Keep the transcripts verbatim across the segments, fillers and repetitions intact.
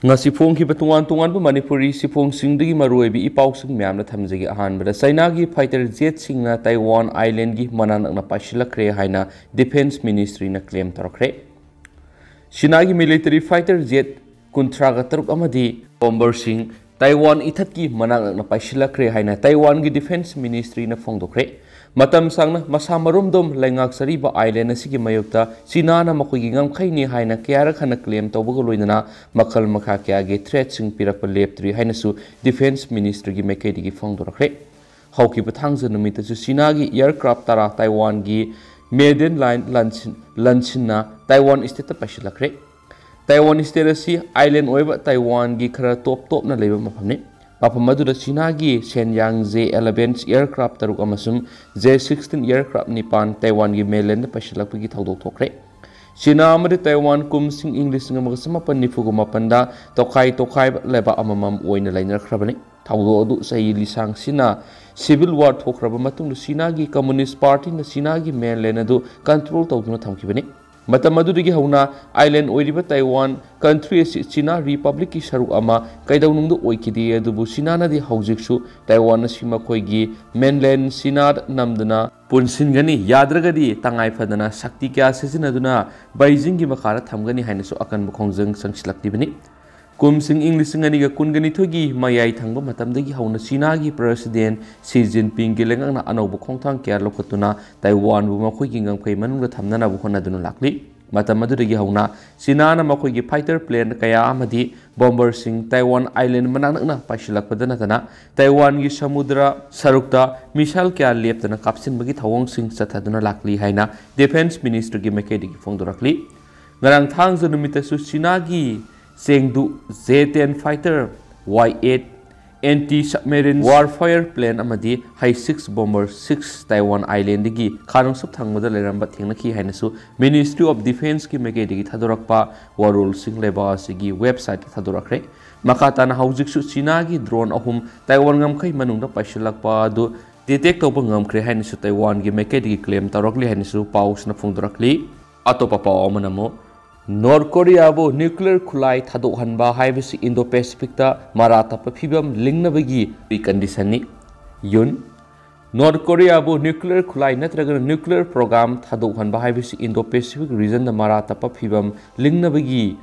ꯉꯁꯤ ꯐꯣꯡꯈꯤꯕ ꯇꯣꯉꯥꯟ ꯇꯣꯉꯥꯟꯕ ꯃꯅꯤꯄꯨꯔꯤ ꯁꯤꯐꯣꯡꯁꯤꯡꯗꯒꯤ ꯃꯔꯨꯑꯣꯏꯕ ꯏ ꯄꯥꯎꯁꯤꯡ ꯃꯌꯥꯝꯅ ꯊꯝꯖꯒꯦ꯫ ꯑꯍꯥꯟꯕꯗ, ꯆꯩꯅꯥꯒꯤ ꯐꯥꯏꯇꯔ ꯖꯦꯠꯁꯤꯡꯅ ꯇꯥꯏꯋꯥꯟ ꯑꯥꯏꯂꯦꯟꯒꯤ ꯃꯅꯥꯛ ꯅꯛꯅ ꯄꯥꯏꯁꯤꯜꯂꯛꯈ꯭ꯔꯦ ꯍꯥꯏꯅ ꯗꯤꯐꯦꯟꯁ ꯃꯤꯅꯤꯁꯇ꯭ꯔꯤꯅ ꯀ꯭ꯂꯦꯝ ꯇꯧꯔꯛꯈ꯭ꯔꯦ꯫ ꯆꯤꯅꯥꯒꯤ ꯃꯤꯂꯤꯇꯔꯤ ꯐꯥꯏꯇꯔ ꯖꯦꯠ ꯀꯨꯟꯊ꯭ꯔꯥꯒ ꯇꯔꯨꯛ ꯑꯃꯗꯤ ꯕꯣꯝꯕꯔꯁꯤꯡ ꯇꯥꯏꯋꯥꯟ ꯏꯊꯠꯀꯤ ꯃꯅꯥꯛ ꯅꯛꯅ ꯄꯥꯏꯁꯤꯜꯂꯛꯈ꯭ꯔꯦ ꯍꯥꯏꯅ ꯇꯥꯏꯋꯥꯟꯒꯤ ꯗꯤꯐꯦꯟꯁ ꯃꯤꯅꯤꯁꯇ꯭ꯔꯤꯅ ꯐꯣꯡꯗꯣꯛꯈ꯭ꯔꯦ꯫ ꯃꯇꯝ ꯁꯥꯡꯅ ꯃꯁꯥ ꯃꯔꯣꯝꯗꯣꯝ ꯂꯩꯉꯥꯛꯆꯔꯤꯕ ꯑꯥꯏꯂꯦꯟ ꯑꯁꯤꯒꯤ ꯃꯥꯌꯣꯛꯇ ꯆꯤꯅꯥꯅ ꯃꯈꯣꯏꯒꯤ ꯉꯝꯈꯩꯅꯤ ꯍꯥꯏꯅ ꯀꯌꯥꯔꯛ ꯍꯟꯅ ꯀ꯭ꯂꯦꯝ ꯇꯧꯕꯒ ꯂꯣꯏꯅꯅ ꯃꯈꯜ ꯃꯈꯥ ꯀꯌꯥꯒꯤ ꯊ꯭ꯔꯦꯠꯁꯤꯡ ꯄꯤꯔꯛꯄ ꯂꯦꯞꯇ꯭ꯔꯤ ꯍꯥꯏꯅꯁꯨ ꯗꯤꯐꯦꯟꯁ ꯃꯤꯅꯤꯁꯇ꯭ꯔꯤꯒꯤ ꯃꯥꯏꯀꯩꯗꯒꯤ ꯐꯣꯡꯗꯣꯔꯛꯈ꯭ꯔꯦ꯫ ꯍꯧꯈꯤꯕ ꯊꯥꯡꯖ ꯅꯨꯃꯤꯠꯇꯁꯨ ꯆꯤꯅꯥꯒꯤ ꯑꯦꯌꯔꯀ꯭ꯔꯥꯐ ꯇꯔꯥ ꯇꯥꯏꯋꯥꯟꯒꯤ ꯃꯦꯗꯦꯟ ꯂꯥꯏꯟ ꯂꯥꯟꯁꯤꯟ-, ꯂꯥꯟꯁꯤꯟꯅ ꯇꯥꯏꯋꯥꯟ ꯁ꯭ꯇꯦꯠꯇ ꯄꯥꯏꯁꯤꯜꯂꯛꯈ꯭ꯔꯦ꯫ ꯇꯥꯏꯋꯥꯟ ꯁ꯭ꯇꯦꯠ ꯑꯁꯤ ꯑꯥꯏꯂꯦꯟ ꯑꯣꯏꯕ ꯇꯥꯏꯋꯥꯟꯒꯤ ꯈꯔ ꯇꯣꯞ ꯇꯣꯞꯅ ꯂꯩꯕ ꯃꯐꯝꯅꯤ꯫ ꯃꯐꯝ ꯑꯗꯨꯗ ꯆꯤꯅꯥꯒꯤ ꯁꯦꯟꯌꯥꯡ ꯖꯦ ꯑꯦꯂꯦꯚꯦꯟ ꯑꯦꯌꯔꯀ꯭ꯔꯥꯐ ꯇꯔꯨꯛ ꯑꯃꯁꯨꯡ ꯖꯦ ꯁꯤꯛꯁꯇꯤꯟ ꯑꯦꯌꯔꯀ꯭ꯔꯥꯐ ꯅꯤꯄꯥꯟ ꯇꯥꯏꯋꯥꯟꯒꯤ ꯃꯦꯟꯂꯦꯟꯗ ꯄꯥꯏꯁꯤꯜꯂꯛꯄꯒꯤ ꯊꯧꯗꯣꯛ ꯊꯣꯛꯈ꯭ꯔꯦ꯫ ꯆꯤꯅꯥ ꯑꯃꯗꯤ ꯇꯥꯏꯋꯥꯟ ꯀꯨꯝꯁꯤꯡ ꯏꯪ ꯂꯤꯁꯤꯡ ꯑꯃꯒ ꯆꯃꯥꯄꯟ ꯅꯤꯐꯨꯒ ꯃꯥꯄꯟꯗ ꯇꯣꯈꯥꯏ ꯇꯣꯈꯥꯏꯕ ꯂꯩꯕꯥꯛ ꯑꯃꯃꯝ ꯑꯣꯏꯅ ꯂꯩꯅꯈ꯭ꯔꯕꯅꯤ꯫ ꯊꯧꯗꯣꯛ ꯑꯗꯨ ꯆꯍꯤ ꯂꯤꯁꯥꯡ ꯁꯤꯟꯅ ꯁꯤꯚꯤꯜ ꯋꯥꯔ ꯊꯣꯛꯈ꯭ꯔꯕ ꯃꯇꯨꯡꯗ ꯆꯤꯅꯥꯒꯤ ꯀꯝꯃꯨꯅꯤꯁ꯭ꯠ ꯄꯥꯔꯇꯤꯅ ꯆꯤꯅꯥꯒꯤ ꯃꯦꯟꯂꯦꯟ ꯑꯗꯨ ꯀꯟꯇ꯭ꯔꯣꯜ ꯇꯧꯗꯨꯅ ꯊꯝꯈꯤꯕꯅꯤ꯫ ꯃꯇꯝ ꯑꯗꯨꯗꯒꯤ ꯍꯧꯅ ꯑꯥꯏꯂꯦꯟ ꯑꯣꯏꯔꯤꯕ ꯇꯥꯏꯋꯥꯟ ꯀꯟꯇ꯭ꯔꯤ ꯑꯁꯤ ꯆꯤꯅꯥ ꯔꯤꯄꯕ꯭ꯂꯤꯛꯀꯤ ꯁꯔꯨꯛ ꯑꯃ ꯀꯩꯗꯧꯅꯨꯡꯗ ꯑꯣꯏꯈꯤꯗꯦ, ꯑꯗꯨꯕꯨ ꯆꯤꯅꯥꯅꯗꯤ ꯍꯧꯖꯤꯛꯁꯨ ꯇꯥꯏꯋꯥꯟ ꯑꯁꯤ ꯃꯈꯣꯏꯒꯤ ꯃꯦꯟꯂꯦꯟ ꯆꯤꯅꯥꯗ ꯅꯝꯗꯨꯅ ꯄꯨꯟꯁꯤꯟꯒꯅꯤ, ꯌꯥꯗ꯭ꯔꯒꯗꯤ ꯇꯉꯥꯏ ꯐꯗꯅ ꯁꯛꯇꯤ ꯀꯌꯥ ꯁꯤꯖꯤꯟꯅꯗꯨꯅ ꯕꯩꯖꯤꯡꯒꯤ ꯃꯈꯥꯗ ꯊꯝꯒꯅꯤ ꯍꯥꯏꯅꯁꯨ ꯑꯀꯟꯕ ꯈꯣꯡꯖꯪ ꯆꯪꯁꯤꯜꯂꯛꯂꯤꯕꯅꯤ꯫ ꯀꯨꯝꯁꯤꯡ ꯏꯪ ꯂꯤꯁꯤꯡ ꯑꯅꯤꯒ ꯀꯨꯟꯒ ꯅꯤꯊꯣꯏꯒꯤ ꯃꯌꯥꯏ ꯊꯪꯕ ꯃꯇꯝꯗꯒꯤ ꯍꯧꯅ ꯆꯤꯅꯥꯒꯤ ꯄ꯭ꯔꯦꯁꯤꯗꯦꯟꯠ ꯁꯤ ꯖꯤꯟꯄꯤꯡꯒꯤ ꯂꯩꯉꯥꯛꯅ ꯑꯅꯧꯕ ꯈꯣꯡꯊꯥꯡ ꯀꯌꯥ ꯂꯧꯈꯠꯇꯨꯅ ꯇꯥꯏꯋꯥꯟꯕꯨ ꯃꯈꯣꯏꯒꯤ ꯉꯝꯈꯩ ꯃꯅꯨꯡꯗ ꯊꯝꯅꯅꯕ ꯍꯣꯠꯅꯗꯨꯅ ꯂꯥꯛꯂꯤ꯫ ꯃꯇꯝ ꯑꯗꯨꯗꯒꯤ ꯍꯧꯅ ꯆꯤꯅꯥꯅ ꯃꯈꯣꯏꯒꯤ ꯐꯥꯏꯇꯔ ꯄ꯭ꯂꯦꯟ ꯀꯌꯥ ꯑꯃꯗꯤ ꯕꯣꯝꯕꯔꯁꯤꯡ ꯇꯥꯏꯋꯥꯟ ꯑꯥꯏꯂꯦꯟ ꯃꯅꯥꯛ ꯅꯛꯅ ꯄꯥꯏꯁꯤꯜꯂꯛꯄꯗ ꯅꯠꯇꯅ ꯇꯥꯏꯋꯥꯟꯒꯤ ꯁꯃꯨꯗ꯭ꯔ ꯁꯔꯨꯛꯇ ꯃꯤꯁꯥꯏꯜ ꯀꯌꯥ ꯂꯦꯞꯇꯅ ꯀꯥꯞꯁꯤꯟꯕꯒꯤ ꯊꯧꯑꯣꯡꯁꯤꯡ ꯆꯠꯊꯗꯨꯅ ꯂꯥꯛꯂꯤ ꯍꯥꯏꯅ ꯗꯤꯐꯦꯟꯁ ꯃꯤꯅꯤꯁꯇ꯭ꯔꯤꯒꯤ ꯃꯥꯏꯀꯩꯗꯒꯤ ꯐꯣꯡꯗꯣꯔꯛꯂꯤ꯫ ꯉꯔꯥꯡ ꯊꯥꯡꯖ ꯅꯨꯃꯤꯠꯇꯁꯨ ꯆꯤꯅꯥꯒꯤ ꯆꯦꯡꯗꯨ ꯖꯦ ꯇꯦꯟ ꯐꯥꯏꯇꯔ, ꯋꯥꯏ ꯑꯦꯠ ꯑꯦꯟꯇꯤ ꯁꯕꯃꯦꯔꯤꯟ ꯋꯥꯔꯐꯦꯌꯔ ꯄ꯭ꯂꯦꯟ ꯑꯃꯗꯤ ꯍꯩ ꯁꯤꯛꯁ ꯕꯣꯝꯕꯔ ꯁꯤꯛꯁ ꯇꯥꯏꯋꯥꯟ ꯑꯥꯏꯂꯦꯟꯗꯒꯤ ꯈꯥ ꯅꯣꯡꯆꯨꯞ ꯊꯪꯕꯗ ꯂꯩꯔꯝꯕ ꯊꯦꯡꯅꯈꯤ ꯍꯥꯏꯅꯁꯨ ꯃꯤꯅꯤꯁꯇ꯭ꯔꯤ ꯑꯣꯐ ꯗꯤꯐꯦꯟꯁꯀꯤ ꯃꯥꯏꯀꯩꯗꯒꯤ ꯊꯥꯗꯣꯔꯛꯄ ꯋꯥꯔꯣꯜꯁꯤꯡ ꯂꯩꯕꯥꯛ ꯑꯁꯤꯒꯤ ꯋꯦꯕꯁꯥꯏꯠꯇ ꯊꯥꯗꯣꯔꯛꯈ꯭ꯔꯦ꯫ ꯃꯈꯥ ꯇꯥꯅ ꯍꯧꯖꯤꯛꯁꯨ ꯆꯤꯅꯥꯒꯤ ꯗ꯭ꯔꯣꯟ ꯑꯍꯨꯝ ꯇꯥꯏꯋꯥꯟ ꯉꯝꯈꯩ ꯃꯅꯨꯡꯗ ꯄꯥꯏꯁꯤꯜꯂꯛꯄ ꯑꯗꯨ ꯗꯤꯇꯦꯛ ꯇꯧꯕ ꯉꯝꯈ꯭ꯔꯦ ꯍꯥꯏꯅꯁꯨ ꯇꯥꯏꯋꯥꯟꯒꯤ ꯃꯥꯏꯀꯩꯗꯒꯤ ꯀ꯭ꯂꯦꯝ ꯇꯧꯔꯛꯂꯤ ꯍꯥꯏꯅꯁꯨ ꯄꯥꯎꯁꯤꯅ ꯐꯣꯡꯗꯣꯔꯛꯂꯤ꯫ ꯑꯇꯣꯞꯄ ꯄꯥꯎ ꯑꯃꯅ ꯑꯃꯨꯛ ꯅꯣꯔꯠ ꯀꯣꯔꯤꯌꯥꯕꯨ ꯅ꯭ꯌꯨꯀ꯭ꯂꯤꯌꯔ ꯈꯨꯠꯂꯥꯏ ꯊꯥꯗꯣꯛꯍꯟꯕ ꯍꯥꯏꯕꯁꯤ ꯏꯟꯗꯣ ꯄꯦꯁꯤꯐꯤꯛꯇ ꯃꯔꯥ ꯇꯞꯄ ꯐꯤꯕꯝ ꯂꯤꯡꯅꯕꯒꯤ ꯄ꯭ꯔꯤꯀꯟꯗꯤꯁꯟꯅꯤ꯫ ꯌꯨꯟ, ꯅꯣꯔꯠ ꯀꯣꯔꯤꯌꯥꯕꯨ ꯅ꯭ꯌꯨꯀ꯭ꯂꯤꯌꯔ ꯈꯨꯠꯂꯥꯏ ꯅꯠꯇ꯭ꯔꯒꯅ ꯅ꯭ꯌꯨꯀ꯭ꯂꯤꯌꯔ ꯄ꯭ꯔꯣꯒ꯭ꯔꯥꯝ ꯊꯥꯗꯣꯛꯍꯟꯕ ꯍꯥꯏꯕꯁꯤ ꯏꯟꯗꯣ ꯄꯦꯁꯤꯐꯤꯛ ꯔꯤꯖꯟꯗ ꯃꯔꯥ ꯇꯞꯄ ꯐꯤꯕꯝ ꯂꯤꯡꯅꯕꯒꯤ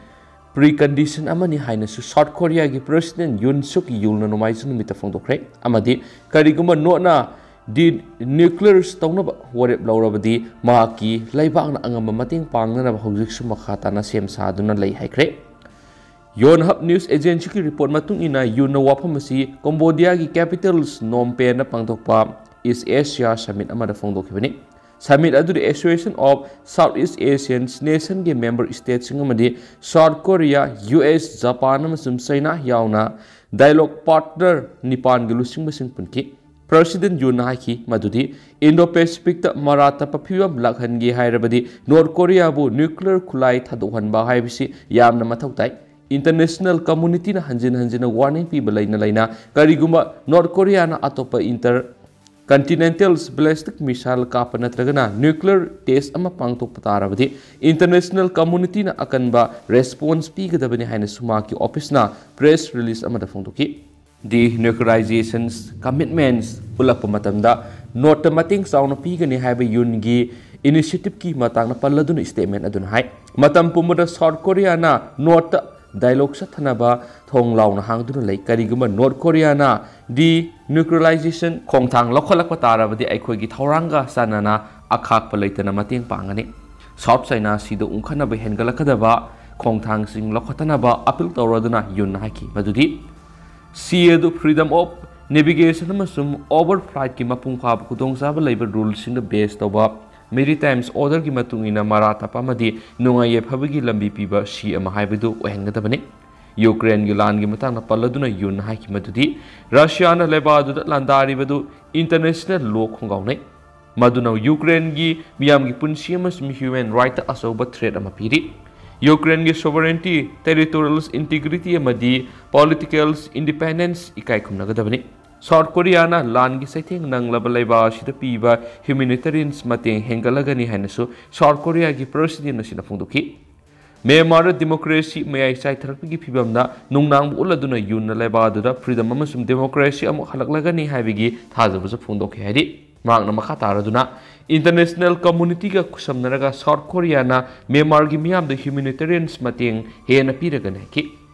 ꯄ꯭ꯔꯤꯀꯟꯗꯤꯁꯟ ꯑꯃꯅꯤ ꯍꯥꯏꯅꯁꯨ ꯁꯥꯎꯠ ꯀꯣꯔꯤꯌꯥꯒꯤ ꯄ꯭ꯔꯦꯁꯤꯗꯦꯟ ꯌꯨꯟ ꯁꯨꯛ ꯌꯨꯜꯅ ꯅꯣꯡꯃꯥꯏꯖꯤꯡ ꯅꯨꯃꯤꯠꯇ ꯐꯣꯡꯗꯣꯛꯈ꯭ꯔꯦ꯫ ꯑꯃꯗꯤ ꯀꯔꯤꯒꯨꯝꯕ ꯅꯣꯔꯠꯅ ꯗꯤꯅ꯭ꯌꯨꯀ꯭ꯂꯤꯌꯔꯁ ꯇꯧꯅꯕ ꯋꯥꯔꯦꯞ ꯂꯧꯔꯕꯗꯤ ꯃꯍꯥꯛꯀꯤ ꯂꯩꯕꯥꯛꯅ ꯑꯉꯝꯕ ꯃꯇꯦꯡ ꯄꯥꯡꯅꯅꯕ ꯍꯧꯖꯤꯛꯁꯨ ꯃꯈꯥ ꯇꯥꯅ ꯁꯦꯝ ꯁꯥꯗꯨꯅ ꯂꯩ ꯍꯥꯏꯈ꯭ꯔꯦ꯫ ꯌꯣꯟꯍꯞ ꯅ꯭ꯌꯨꯁ ꯑꯦꯖꯦꯟꯁꯤꯒꯤ ꯔꯤꯄꯣꯔꯠ ꯃꯇꯨꯡ ꯏꯟꯅ ꯌꯨꯟꯅ ꯋꯥꯐꯝ ꯑꯁꯤ ꯀꯝꯕꯣꯗꯤꯌꯥꯒꯤ ꯀꯦꯄꯤꯇꯜꯁ ꯅꯣꯝ ꯄꯦꯟꯗ ꯄꯥꯡꯊꯣꯛꯄ ꯏꯁ ꯑꯦꯁꯤꯌꯥ ꯁꯃꯤꯠ ꯑꯃꯗ ꯐꯣꯡꯗꯣꯛꯈꯤꯕꯅꯤ꯫ ꯁꯃꯤꯠ ꯑꯗꯨꯗ Association of South East Asian Nationsꯒꯤ ꯃꯦꯝꯕꯔ ꯁ꯭ꯇꯦꯠꯁꯤꯡ ꯑꯃꯗꯤ South Korea, U S, Japan ꯑꯃꯁꯨꯡ ꯆꯩꯅꯥ ꯌꯥꯎꯅ ꯗꯥꯏꯂꯣꯒ ꯄꯥꯔꯠꯅꯔ ꯅꯤꯄꯥꯟꯒꯤ ꯂꯨꯆꯤꯡꯕꯁꯤꯡ ꯄꯨꯟꯈꯤ꯫ ꯄ꯭ꯔꯦꯁꯤꯗꯦꯟ ꯌꯨꯟꯅ ꯍꯥꯏꯈꯤ ꯃꯗꯨꯗꯤ ꯏꯟꯗꯣ ꯄꯦꯁꯤꯐꯤꯛꯇ ꯃꯔꯥ ꯇꯞꯄ ꯐꯤꯕꯝ ꯂꯥꯛꯍꯟꯒꯦ ꯍꯥꯏꯔꯕꯗꯤ ꯅꯣꯔꯠ ꯀꯣꯔꯤꯌꯥꯕꯨ ꯅ꯭ꯌꯨꯀ꯭ꯂꯤꯌꯔ ꯈꯨꯠꯂꯥꯏ ꯊꯥꯗꯣꯛꯍꯟꯕ ꯍꯥꯏꯕꯁꯤ ꯌꯥꯝꯅ ꯃꯊꯧ ꯇꯥꯏ꯫ ꯏꯟꯇꯔꯅꯦꯁꯅꯦꯜ ꯀꯝꯃꯨꯅꯤꯇꯤꯅ ꯍꯟꯖꯤꯟ ꯍꯟꯖꯤꯟꯅ ꯋꯥꯔꯅꯤꯡ ꯄꯤꯕ ꯂꯩꯅ ꯂꯩꯅ ꯀꯔꯤꯒꯨꯝꯕ ꯅꯣꯔꯠ ꯀꯣꯔꯤꯌꯥꯅ ꯑꯇꯣꯞꯄ ꯏꯟꯇꯔ ꯀꯟꯇꯤꯅꯦꯟꯇꯦꯜ ꯕꯦꯂꯤꯁꯇꯤꯛ ꯃꯤꯁꯥꯏꯜ ꯀꯥꯞꯄ ꯅꯠꯇ꯭ꯔꯒꯅ ꯅ꯭ꯌꯨꯀ꯭ꯂꯤꯌꯔ ꯇꯦꯁ ꯑꯃ ꯄꯥꯡꯊꯣꯛꯄ ꯇꯥꯔꯕꯗꯤ ꯏꯟꯇꯔꯅꯦꯁꯅꯦꯜ ꯀꯝꯃꯨꯅꯤꯇꯤꯅ ꯑꯀꯟꯕ ꯔꯦꯁꯄꯣꯟꯁ ꯄꯤꯒꯗꯕꯅꯤ ꯍꯥꯏꯅꯁꯨ ꯃꯍꯥꯛꯀꯤ ꯑꯣꯐꯤꯁꯅ ꯄ꯭ꯔꯦꯁ ꯔꯤꯂꯤꯖ ꯑꯃꯗ ꯐꯣꯡꯗꯣꯛꯈꯤ꯫ ꯗꯤꯅ꯭ꯌꯨꯀ꯭ꯂꯤꯌꯔꯥꯏꯖꯦꯁꯟ ꯀꯃꯤꯠꯃꯦꯟꯠꯁ ꯎꯠꯂꯛꯄ ꯃꯇꯝꯗ ꯅꯣꯔꯠꯇ ꯃꯇꯦꯡ ꯆꯥꯎꯅ ꯄꯤꯒꯅꯤ ꯍꯥꯏꯕ ꯌꯨꯟꯒꯤ ꯏꯅꯤꯁꯤꯌꯦꯇꯤꯚꯀꯤ ꯃꯇꯥꯡꯗ ꯄꯜꯂꯗꯨꯅ ꯁ꯭ꯇꯦꯠꯃꯦꯟꯠ ꯑꯗꯨꯅ ꯍꯥꯏ, ꯃꯇꯝ ꯄꯨꯝꯕꯗ ꯁꯥꯎꯠ ꯀꯣꯔꯤꯌꯥꯅ ꯅꯣꯔꯠꯇ ꯗꯥꯏꯂꯣꯒ ꯆꯠꯊꯅꯕ ꯊꯣꯡ ꯂꯥꯎꯅ ꯍꯥꯡꯗꯨꯅ ꯂꯩ꯫ ꯀꯔꯤꯒꯨꯝꯕ ꯅꯣꯔꯠ ꯀꯣꯔꯤꯌꯥꯅ ꯗꯤꯅ꯭ꯌꯨꯀ꯭ꯂꯤꯌꯔꯥꯏꯖꯦꯁꯟ ꯈꯣꯡꯊꯥꯡ ꯂꯧꯈꯠꯂꯛꯄ ꯇꯥꯔꯕꯗꯤ ꯑꯩꯈꯣꯏꯒꯤ ꯊꯧꯔꯥꯡꯒ ꯆꯥꯟꯅꯅ ꯑꯈꯥꯛꯄ ꯂꯩꯇꯅ ꯃꯇꯦꯡ ꯄꯥꯡꯒꯅꯤ꯫ ꯁꯥꯎꯠ ꯆꯥꯏꯅꯥ ꯁꯤꯗ ꯎꯪꯈꯠꯅꯕ ꯍꯦꯟꯒꯠꯂꯛꯀꯗꯕ ꯈꯣꯡꯊꯥꯡꯁꯤꯡ ꯂꯧꯈꯠꯇꯅꯕ ꯑꯄꯤꯜ ꯇꯧꯔꯗꯨꯅ ꯌꯨꯟꯅ ꯍꯥꯏꯈꯤ ꯃꯗꯨꯗꯤ ꯁꯤ ꯑꯗꯨ freedom of navigation ꯑꯃꯁꯨꯡ ꯑꯣꯚꯔ ꯐ꯭ꯂꯥꯏꯠꯀꯤ ꯃꯄꯨꯡ ꯐꯥꯕ ꯈꯨꯗꯣꯡꯆꯥꯕ ꯂꯩꯕ ꯔꯨꯜꯁꯤꯡꯗ ꯕꯦꯖ ꯇꯧꯕ ꯃꯦꯔꯤꯇꯥꯏꯝꯁ ꯑꯣꯔꯗꯔꯒꯤ ꯃꯇꯨꯡ ꯏꯟꯅ ꯃꯔꯥ ꯇꯞꯄ ꯑꯃꯗꯤ ꯅꯨꯡꯉꯥꯏ ꯌꯥꯏꯐꯕꯒꯤ ꯂꯝꯕꯤ ꯄꯤꯕ ꯁꯤ ꯑꯃ ꯍꯥꯏꯕꯗꯨ ꯑꯣꯏꯍꯟꯒꯗꯕꯅꯤ꯫ ꯌꯨꯀ꯭ꯔꯦꯟꯒꯤ ꯂꯥꯟꯒꯤ ꯃꯇꯥꯡꯗ ꯄꯜꯂꯗꯨꯅ ꯌꯨꯟꯅ ꯍꯥꯏꯈꯤ ꯃꯗꯨꯗꯤ ꯔꯁꯤꯌꯥꯅ ꯂꯩꯕꯥꯛ ꯑꯗꯨꯗ ꯂꯥꯟꯗꯥꯔꯤꯕꯗꯨ ꯏꯟꯇꯔꯅꯦꯁꯅꯦꯜ ꯂꯣ ꯈꯣꯡꯒꯥꯎꯅꯩ꯫ ꯃꯗꯨꯅ ꯌꯨꯀ꯭ꯔꯦꯟꯒꯤ ꯃꯤꯌꯥꯝꯒꯤ ꯄꯨꯟꯁꯤ ꯑꯃꯁꯨꯡ ꯍ꯭ꯌꯨꯃꯦꯟ ꯔꯥꯏꯠꯇ ꯑꯆꯧꯕ ꯊ꯭ꯔꯦꯠ ꯑꯃ ꯄꯤꯔꯤ꯫ ꯌꯨꯀ꯭ꯔꯦꯟꯒꯤ ꯁꯣꯚꯔꯦꯟꯇꯤ, ꯇꯦꯔꯤꯇꯣꯔꯤꯌꯦꯜ ꯏꯟꯇꯤꯒ꯭ꯔꯤꯇꯤ ꯑꯃꯗꯤ ꯄꯣꯂꯤꯇꯤꯀꯦꯜ ꯏꯟꯗꯤꯄꯦꯟꯗꯦꯟꯁ ꯏꯀꯥꯏ ꯈꯨꯝꯅꯒꯗꯕꯅꯤ꯫ ꯁꯥꯎꯠ ꯀꯣꯔꯤꯌꯥꯅ ꯂꯥꯟꯒꯤ ꯆꯩꯊꯦꯡ ꯅꯪꯂꯕ ꯂꯩꯕꯥꯛ ꯑꯁꯤꯗ ꯄꯤꯕ ꯍ꯭ꯌꯨꯃꯦꯅꯤꯇꯦꯔꯤꯌꯟꯁ ꯃꯇꯦꯡ ꯍꯦꯟꯒꯠꯂꯒꯅꯤ ꯍꯥꯏꯅꯁꯨ ꯁꯥꯎꯠ ꯀꯣꯔꯤꯌꯥꯒꯤ ꯄ꯭ꯔꯦꯁꯤꯗꯦꯟ ꯑꯁꯤꯅ ꯐꯣꯡꯗꯣꯛꯈꯤ꯫ ꯃ꯭ꯌꯥꯟꯃꯥꯔꯗ ꯗꯤꯃꯣꯀ꯭ꯔꯦꯁꯤ ꯃꯌꯥꯏ ꯆꯥꯏꯊꯔꯛꯄꯒꯤ ꯐꯤꯕꯝꯗ ꯅꯨꯡꯅꯥꯡꯕ ꯎꯠꯂꯗꯨꯅ ꯌꯨꯟꯅ ꯂꯩꯕꯥꯛ ꯑꯗꯨꯗ ꯐ꯭ꯔꯤꯗꯝ ꯑꯃꯁꯨꯡ ꯗꯤꯃꯣꯀ꯭ꯔꯦꯁꯤ ꯑꯃꯨꯛ ꯍꯜꯂꯛꯂꯒꯅꯤ ꯍꯥꯏꯕꯒꯤ ꯊꯥꯖꯕꯁꯨ ꯐꯣꯡꯗꯣꯛꯈꯤ ꯍꯥꯏꯔꯤ꯫ ꯃꯍꯥꯛꯅ ꯃꯈꯥ ꯇꯥꯔꯗꯨꯅ, ꯏꯟꯇꯔꯅꯦꯁꯅꯦꯜ ꯀꯝꯃꯨꯅꯤꯇꯤꯒ ꯈꯨꯠꯁꯝꯅꯔꯒ ꯁꯥꯎꯠ ꯀꯣꯔꯤꯌꯥꯅ ꯃ꯭ꯌꯥꯟꯃꯥꯔꯒꯤ ꯃꯤꯌꯥꯝꯗ ꯍ꯭ꯌꯨꯃꯦꯅꯤꯇꯦꯔꯤꯌꯟꯁ ꯃꯇꯦꯡ ꯍꯦꯟꯅ ꯄꯤꯔꯒꯅꯤ ꯍꯥꯏꯈꯤ꯫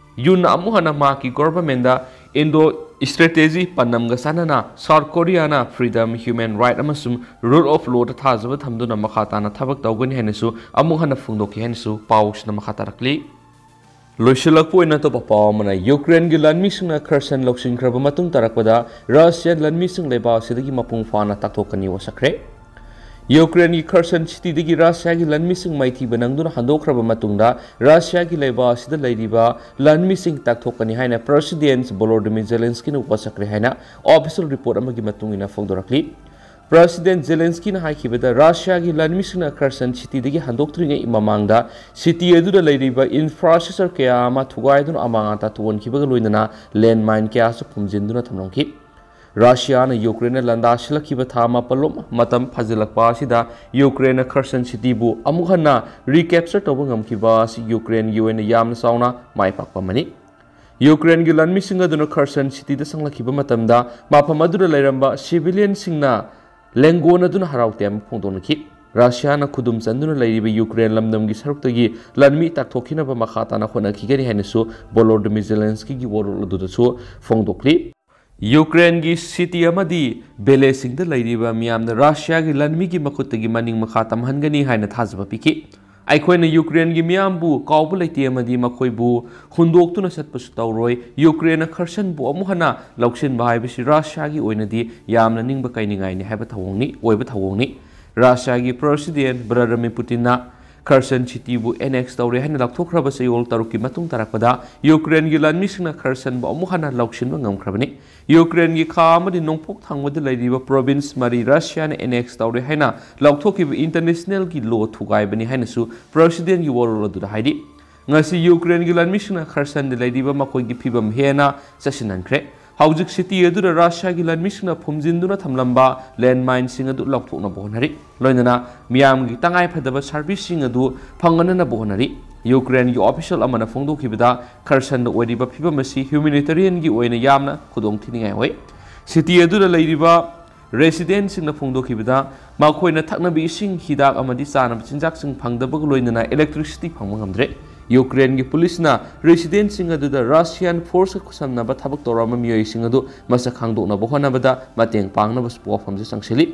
ꯌꯨꯟꯅ ꯑꯃꯨꯛ ꯍꯟꯅ ꯃꯍꯥꯛꯀꯤ ꯒꯣꯚꯔꯟꯃꯦꯟꯗ ꯏꯟꯗꯣ ꯁ꯭ꯇ꯭ꯔꯦꯇꯦꯖꯤ ꯄꯥꯟꯗꯝꯒ ꯆꯥꯟꯅꯅ ꯁꯥꯎꯠ ꯀꯣꯔꯤꯌꯥꯅ ꯐ꯭ꯔꯤꯗꯝ, ꯍ꯭ꯌꯨꯃꯦꯟ ꯔꯥꯏꯠ ꯑꯃꯁꯨꯡ ꯔꯨꯜ ꯑꯣꯐ ꯂꯣꯗ ꯊꯥꯖꯕ ꯊꯝꯗꯨꯅ ꯃꯈꯥ ꯇꯥꯅ ꯊꯕꯛ ꯇꯧꯒꯅꯤ ꯍꯥꯏꯅꯁꯨ ꯑꯃꯨꯛ ꯍꯟꯅ ꯐꯣꯡꯗꯣꯛꯈꯤ ꯍꯥꯏꯅꯁꯨ ꯄꯥꯎꯁꯤꯅ ꯃꯈꯥ ꯇꯥꯔꯛꯂꯤ꯫ ꯂꯣꯏꯁꯤꯜꯂꯛꯄ ꯑꯣꯏꯅ ꯑꯇꯣꯞꯄ ꯄꯥꯎ ꯑꯃꯅ, ꯌꯨꯀ꯭ꯔꯦꯟꯒꯤ ꯂꯥꯟꯃꯤꯁꯤꯡꯅ ꯈꯔꯁꯟ ꯂꯧꯁꯤꯟꯈ꯭ꯔꯕ ꯃꯇꯨꯡ ꯇꯥꯔꯛꯄꯗ ꯔꯁꯤꯌꯥ ꯂꯥꯟꯃꯤꯁꯤꯡ ꯂꯩꯕꯥꯛ ꯑꯁꯤꯗꯒꯤ ꯃꯄꯨꯡ ꯐꯥꯅ ꯇꯥꯛꯊꯣꯛꯀꯅꯤ ꯋꯥꯁꯛꯈ꯭ꯔꯦ꯫ ꯌꯨꯀ꯭ꯔꯦꯟꯒꯤ ꯈꯔꯁꯟ ꯁꯤꯇꯤꯗꯒꯤ ꯔꯁꯤꯌꯥꯒꯤ ꯂꯥꯟꯃꯤꯁꯤꯡ ꯃꯥꯏꯊꯤꯕ ꯅꯪꯗꯨꯅ ꯍꯟꯗꯣꯛꯈ꯭ꯔꯕ ꯃꯇꯨꯡꯗ ꯔꯁꯤꯌꯥꯒꯤ ꯂꯩꯕꯥꯛ ꯑꯁꯤꯗ ꯂꯩꯔꯤꯕ ꯂꯥꯟꯃꯤꯁꯤꯡ ꯇꯥꯛꯊꯣꯛꯀꯅꯤ ꯍꯥꯏꯅ ꯄ꯭ꯔꯁꯤꯗꯦꯟꯠ ꯚꯣꯂꯣꯗꯤꯃꯤꯔ ꯖꯦꯂꯦꯟꯁꯀꯤꯅ ꯋꯥꯁꯛꯈ꯭ꯔꯦ ꯍꯥꯏꯅ ꯑꯣꯐꯤꯁꯤꯌꯦꯜ ꯔꯤꯄꯣꯔꯠ ꯑꯃꯒꯤ ꯃꯇꯨꯡ ꯏꯟꯅ ꯐꯣꯡꯗꯣꯔꯛꯂꯤ꯫ ꯄ꯭ꯔꯁꯤꯗꯦꯟꯠ ꯖꯦꯂꯦꯟꯁꯀꯤꯅ ꯍꯥꯏꯈꯤꯕꯗ, ꯔꯁꯤꯌꯥꯒꯤ ꯂꯥꯟꯃꯤꯁꯤꯡꯅ ꯈꯔꯁꯟ ꯁꯤꯇꯤꯗꯒꯤ ꯍꯟꯗꯣꯛꯇ꯭ꯔꯤꯉꯩ ꯃꯃꯥꯡꯗ ꯁꯤꯇꯤ ꯑꯗꯨꯗ ꯂꯩꯔꯤꯕ ꯏꯟꯐ꯭ꯔꯥꯁ꯭ꯇ꯭ꯔꯛꯆꯔ ꯀꯌꯥ ꯑꯃ ꯊꯨꯒꯥꯏꯗꯨꯅ ꯑꯃꯥꯡ ꯑꯇꯥ ꯊꯣꯛꯍꯟꯈꯤꯕꯒ ꯂꯣꯏꯅꯅ ꯂꯦꯟꯃꯥꯏꯟ ꯀꯌꯥꯁꯨ ꯐꯨꯝꯖꯤꯟꯗꯨꯅ ꯊꯝꯂꯝꯈꯤ꯫ ꯔꯁꯤꯌꯥꯅ ꯌꯨꯀ꯭ꯔꯦꯟꯅ ꯂꯥꯟꯗꯥꯁꯤꯜꯂꯛꯈꯤꯕ ꯊꯥ ꯑꯃ ꯄꯣꯂꯣꯝ ꯃꯇꯝ ꯐꯥꯖꯤꯜꯂꯛꯄ ꯑꯁꯤꯗ ꯌꯨꯀ꯭ꯔꯦꯟꯅ ꯈꯔꯁꯟ ꯁꯤꯇꯤꯕꯨ ꯑꯃꯨꯛ ꯍꯟꯅ ꯔꯤꯀꯦꯞꯆꯔ ꯇꯧꯕ ꯉꯝꯈꯤꯕ ꯑꯁꯤ ꯌꯨꯀ꯭ꯔꯦꯟꯒꯤ ꯑꯣꯏꯅ ꯌꯥꯝꯅ ꯆꯥꯎꯅ ꯃꯥꯏ ꯄꯥꯛꯄ ꯑꯃꯅꯤ꯫ ꯌꯨꯀ꯭ꯔꯦꯟꯒꯤ ꯂꯥꯟꯃꯤꯁꯤꯡ ꯑꯗꯨꯅ ꯈꯔꯁꯟ ꯁꯤꯇꯤꯗ ꯆꯪꯂꯛꯈꯤꯕ ꯃꯇꯝꯗ ꯃꯐꯝ ꯑꯗꯨꯗ ꯂꯩꯔꯝꯕ ꯁꯤꯚꯤꯂꯤꯌꯟꯁꯤꯡꯅ ꯂꯦꯡꯒꯣꯟ ꯑꯗꯨꯅ ꯍꯔꯥꯎ ꯇꯌꯥꯝꯕ ꯐꯣꯡꯗꯣꯛꯅꯈꯤ꯫ ꯔꯁꯤꯌꯥꯅ ꯈꯨꯗꯨꯝ ꯆꯟꯗꯨꯅ ꯂꯩꯔꯤꯕ ꯌꯨꯀ꯭ꯔꯦꯟ ꯂꯝꯗꯝꯒꯤ ꯁꯔꯨꯛꯇꯒꯤ ꯂꯥꯟꯃꯤ ꯇꯥꯛꯊꯣꯛꯈꯤꯅꯕ ꯃꯈꯥ ꯇꯥꯅ ꯍꯣꯠꯅꯈꯤꯒꯅꯤ ꯍꯥꯏꯅꯁꯨ ꯚꯣꯂꯣꯗꯤꯃꯤꯔ ꯖꯦꯂꯦꯟꯁꯀꯤꯒꯤ ꯋꯥꯔꯣꯜ ꯑꯗꯨꯗꯁꯨ ꯐꯣꯡꯗꯣꯛꯂꯤ꯫ ꯌꯨꯀ꯭ꯔꯦꯟꯒꯤ ꯁꯤꯇꯤ ꯑꯃꯗꯤ ꯚꯤꯂꯦꯖꯁꯤꯡꯗ ꯂꯩꯔꯤꯕ ꯃꯤꯌꯥꯝꯅ ꯔꯁꯤꯌꯥꯒꯤ ꯂꯥꯟꯃꯤꯒꯤ ꯃꯈꯨꯠꯇꯒꯤ ꯃꯅꯤꯡ ꯃꯈꯥ ꯇꯝꯍꯟꯒꯅꯤ ꯍꯥꯏꯅ ꯊꯥꯖꯕ ꯄꯤꯈꯤ꯫ ꯑꯩꯈꯣꯏꯅ ꯌꯨꯀ꯭ꯔꯦꯟꯒꯤ ꯃꯤꯌꯥꯝꯕꯨ ꯀꯥꯎꯕ ꯂꯩꯇꯦ ꯑꯃꯗꯤ ꯃꯈꯣꯏꯕꯨ ꯍꯨꯟꯗꯣꯛꯇꯨꯅ ꯆꯠꯄꯁꯨ ꯇꯧꯔꯣꯏ꯫ ꯌꯨꯀ꯭ꯔꯦꯟꯅ ꯈꯔꯁꯟꯕꯨ ꯑꯃꯨꯛ ꯍꯟꯅ ꯂꯧꯁꯤꯟꯕ ꯍꯥꯏꯕꯁꯤ ꯔꯁꯤꯌꯥꯒꯤ ꯑꯣꯏꯅꯗꯤ ꯌꯥꯝꯅ ꯅꯤꯡꯕ ꯀꯥꯏꯅꯤꯡꯉꯥꯏꯅꯤ ꯍꯥꯏꯕ ꯊꯧꯑꯣꯡꯅꯤ, ꯑꯣꯏꯕ ꯊꯧꯑꯣꯡꯅꯤ꯫ ꯔꯁꯤꯌꯥꯒꯤ ꯄ꯭ꯔꯁꯤꯗꯦꯟꯠ ꯚ꯭ꯂꯥꯗꯤꯃꯤꯔ ꯄꯨꯇꯤꯟꯅ ꯈꯔꯁꯟ ꯁꯤꯇꯤꯕꯨ ꯑꯦꯅꯦꯛꯁ ꯇꯧꯔꯦ ꯍꯥꯏꯅ ꯂꯥꯎꯊꯣꯛꯈ꯭ꯔꯕ ꯆꯌꯣꯜ ꯇꯔꯨꯛꯀꯤ ꯃꯇꯨꯡ ꯇꯥꯔꯛꯄꯗ ꯌꯨꯀ꯭ꯔꯦꯟꯒꯤ ꯂꯥꯟꯃꯤꯁꯤꯡꯅ ꯈꯔꯁꯟꯕꯨ ꯑꯃꯨꯛ ꯍꯟꯅ ꯂꯧꯁꯤꯟꯕ ꯉꯝꯈ꯭ꯔꯕꯅꯤ꯫ ꯌꯨꯀ꯭ꯔꯦꯟꯒꯤ ꯈꯥ ꯑꯃꯗꯤ ꯅꯣꯡꯄꯣꯛ ꯊꯪꯕꯗ ꯂꯩꯔꯤꯕ ꯄ꯭ꯔꯣꯚꯤꯟꯁ ꯃꯔꯤ ꯔꯁꯤꯌꯥꯅ ꯑꯦꯅꯦꯛꯁ ꯇꯧꯔꯦ ꯍꯥꯏꯅ ꯂꯥꯎꯊꯣꯛꯈꯤꯕ ꯏꯟꯇꯔꯅꯦꯁꯅꯦꯜꯒꯤ ꯂꯣ ꯊꯨꯒꯥꯏꯕꯅꯤ ꯍꯥꯏꯅꯁꯨ ꯄ꯭ꯔꯁꯤꯗꯦꯟꯠꯀꯤ ꯋꯥꯔꯣꯜ ꯑꯗꯨꯗ ꯍꯥꯏꯔꯤ꯫ ꯉꯁꯤ ꯌꯨꯀ꯭ꯔꯦꯟꯒꯤ ꯂꯥꯟꯃꯤꯁꯤꯡꯅ ꯈꯔꯁꯟꯗ ꯂꯩꯔꯤꯕ ꯃꯈꯣꯏꯒꯤ ꯐꯤꯕꯝ ꯍꯦꯟꯅ ꯆꯦꯠꯁꯤꯟꯍꯟꯈ꯭ꯔꯦ꯫ ꯍꯧꯖꯤꯛ ꯁꯤꯇꯤ ꯑꯗꯨꯗ ꯔꯁꯤꯌꯥꯒꯤ ꯂꯥꯟꯃꯤꯁꯤꯡꯅ ꯐꯨꯝꯖꯤꯟꯗꯨꯅ ꯊꯝꯂꯝꯕ ꯂꯦꯟꯃꯥꯏꯟꯁꯤꯡ ꯑꯗꯨ ꯂꯧꯊꯣꯛꯅꯕ ꯍꯣꯠꯅꯔꯤ꯫ ꯂꯣꯏꯅꯅ ꯃꯤꯌꯥꯝꯒꯤ ꯇꯉꯥꯏ ꯐꯗꯕ ꯁꯔꯚꯤꯁꯁꯤꯡ ꯑꯗꯨ ꯐꯪꯍꯟꯅꯅꯕ ꯍꯣꯠꯅꯔꯤ꯫ ꯌꯨꯀ꯭ꯔꯦꯟꯒꯤ ꯑꯣꯐꯤꯁꯤꯌꯦꯜ ꯑꯃꯅ ꯐꯣꯡꯗꯣꯛꯈꯤꯕꯗ, ꯈꯔꯁꯟꯗ ꯑꯣꯏꯔꯤꯕ ꯐꯤꯕꯝ ꯑꯁꯤ ꯍ꯭ꯌꯨꯃꯦꯅꯤꯇꯦꯔꯤꯌꯟꯒꯤ ꯑꯣꯏꯅ ꯌꯥꯝꯅ ꯈꯨꯗꯣꯡꯊꯤꯅꯤꯡꯉꯥꯏ ꯑꯣꯏ꯫ ꯁꯤꯇꯤ ꯑꯗꯨꯗ ꯂꯩꯔꯤꯕ ꯔꯦꯁꯤꯗꯦꯟꯠꯁꯤꯡꯅ ꯐꯣꯡꯗꯣꯛꯈꯤꯕꯗ, ꯃꯈꯣꯏꯅ ꯊꯛꯅꯕ ꯏꯁꯤꯡ, ꯍꯤꯗꯥꯛ ꯑꯃꯗꯤ ꯆꯥꯅꯕ ꯆꯤꯟꯖꯥꯛꯁꯤꯡ ꯐꯪꯗꯕꯒ ꯂꯣꯏꯅꯅ ꯏꯂꯦꯛꯇ꯭ꯔꯤꯁꯤꯇꯤ ꯐꯪꯕ ꯉꯝꯗ꯭ꯔꯦ꯫ ꯌꯨꯀ꯭ꯔꯦꯟꯒꯤ ꯄꯨꯂꯤꯁꯅ ꯔꯦꯁꯤꯗꯦꯟꯠꯁꯤꯡ ꯑꯗꯨꯗ ꯔꯁꯤꯌꯥꯟ ꯐꯣꯔꯁꯀ ꯈꯨꯠꯁꯝꯅꯕ ꯊꯕꯛ ꯇꯧꯔꯝꯕ ꯃꯤꯑꯣꯏꯁꯤꯡ ꯑꯗꯨ ꯃꯁꯛ ꯈꯪꯗꯣꯛꯅꯕ ꯍꯣꯠꯅꯕꯗ ꯃꯇꯦꯡ ꯄꯥꯡꯅꯕꯁꯨ ꯋꯥꯐꯝꯁꯨ ꯆꯪꯁꯤꯜꯂꯤ꯫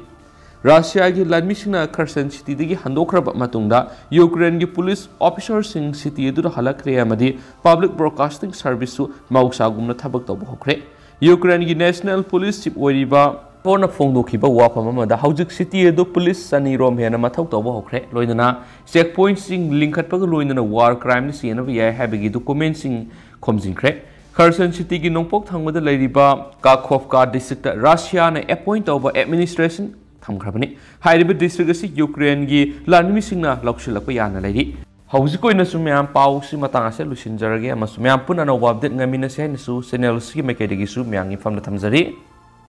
ꯔꯁꯤꯌꯥꯒꯤ ꯂꯥꯟꯃꯤꯁꯤꯡꯅ ꯈꯔꯁꯟ ꯁꯤꯇꯤꯗꯒꯤ ꯍꯟꯗꯣꯛꯈ꯭ꯔꯕ ꯃꯇꯨꯡꯗ, ꯌꯨꯀ꯭ꯔꯦꯟꯒꯤ ꯄꯨꯂꯤꯁ ꯑꯣꯐꯤꯁꯥꯔꯁꯤꯡ ꯁꯤꯇꯤ ꯑꯗꯨꯗ ꯍꯜꯂꯛꯈ꯭ꯔꯦ ꯑꯃꯗꯤ ꯄꯕ꯭ꯂꯤꯛ ꯕ꯭ꯔꯣꯗꯀꯥꯁꯇꯤꯡ ꯁꯔꯚꯤꯁꯁꯨ ꯃꯍꯧꯁꯥꯒꯨꯝꯅ ꯊꯕꯛ ꯇꯧꯕ ꯍꯧꯈ꯭ꯔꯦ꯫ ꯌꯨꯀ꯭ꯔꯦꯟꯒꯤ ꯅꯦꯁꯅꯦꯜ ꯄꯨꯂꯤꯁ ꯆꯤꯐ ꯑꯣꯏꯔꯤꯕ ꯐꯣꯔꯅ ꯐꯣꯡꯗꯣꯛꯈꯤꯕ ꯋꯥꯐꯝ ꯑꯃꯗ, ꯍꯧꯖꯤꯛ ꯁꯤꯇꯤ ꯑꯗꯨ ꯄꯨꯂꯤꯁ ꯆꯅꯤ ꯔꯣꯝ ꯍꯦꯟꯅ ꯃꯊꯧ ꯇꯧꯕ ꯍꯧꯈ꯭ꯔꯦ, ꯂꯣꯏꯅꯅ ꯆꯦꯛ ꯄꯣꯏꯟꯠꯁꯤꯡ ꯂꯤꯡꯈꯠꯄꯒ ꯂꯣꯏꯅꯅ ꯋꯥꯔ ꯀ꯭ꯔꯥꯏꯝꯅ ꯆꯦꯟꯅꯕ ꯌꯥꯏ ꯍꯥꯏꯕꯒꯤ ꯗꯣꯀꯨꯃꯦꯟꯠꯁꯤꯡ ꯈꯣꯝꯖꯤꯟꯈ꯭ꯔꯦ꯫ ꯈꯔꯁꯟ ꯁꯤꯇꯤꯒꯤ ꯅꯣꯡꯄꯣꯛ ꯊꯪꯕꯗ ꯂꯩꯔꯤꯕ ꯀꯥꯈꯣꯚꯀꯥ ꯗꯤꯁꯇ꯭ꯔꯤꯛꯇ ꯔꯁꯤꯌꯥꯅ ꯑꯦꯄꯣꯏꯟꯠ ꯇꯧꯕ ꯑꯦꯗꯃꯤꯅꯤꯁꯇ꯭ꯔꯦꯁꯟ ꯊꯝꯈ꯭ꯔꯕꯅꯤ꯫ ꯍꯥꯏꯔꯤꯕ ꯗꯤꯁꯇ꯭ꯔꯤꯛ ꯑꯁꯤ ꯌꯨꯀ꯭ꯔꯦꯟꯒꯤ ꯂꯥꯟꯃꯤꯁꯤꯡꯅ ꯂꯧꯁꯤꯜꯂꯛꯄ ꯌꯥꯅ ꯂꯩꯔꯤ꯫ ꯍꯧꯖꯤꯛ ꯑꯣꯏꯅꯁꯨ ꯃꯌꯥꯝ, ꯄꯥꯎꯁꯤ ꯃꯇꯥꯡ ꯑꯁꯤꯗ ꯂꯣꯏꯁꯤꯟꯖꯔꯒꯦ ꯑꯃꯁꯨꯡ ꯃꯌꯥꯝ ꯄꯨꯟꯅ ꯑꯅꯧꯕ ꯑꯞꯗꯦꯠ ꯉꯥꯏꯃꯤꯟꯅꯁꯤ ꯍꯥꯏꯅꯁꯨ ꯆꯦꯅꯦꯜꯁꯤꯒꯤ ꯃꯥꯏꯀꯩꯗꯒꯤꯁꯨ ꯃꯌꯥꯝꯒꯤ ꯃꯐꯝꯗ ꯊꯝꯖꯔꯤ꯫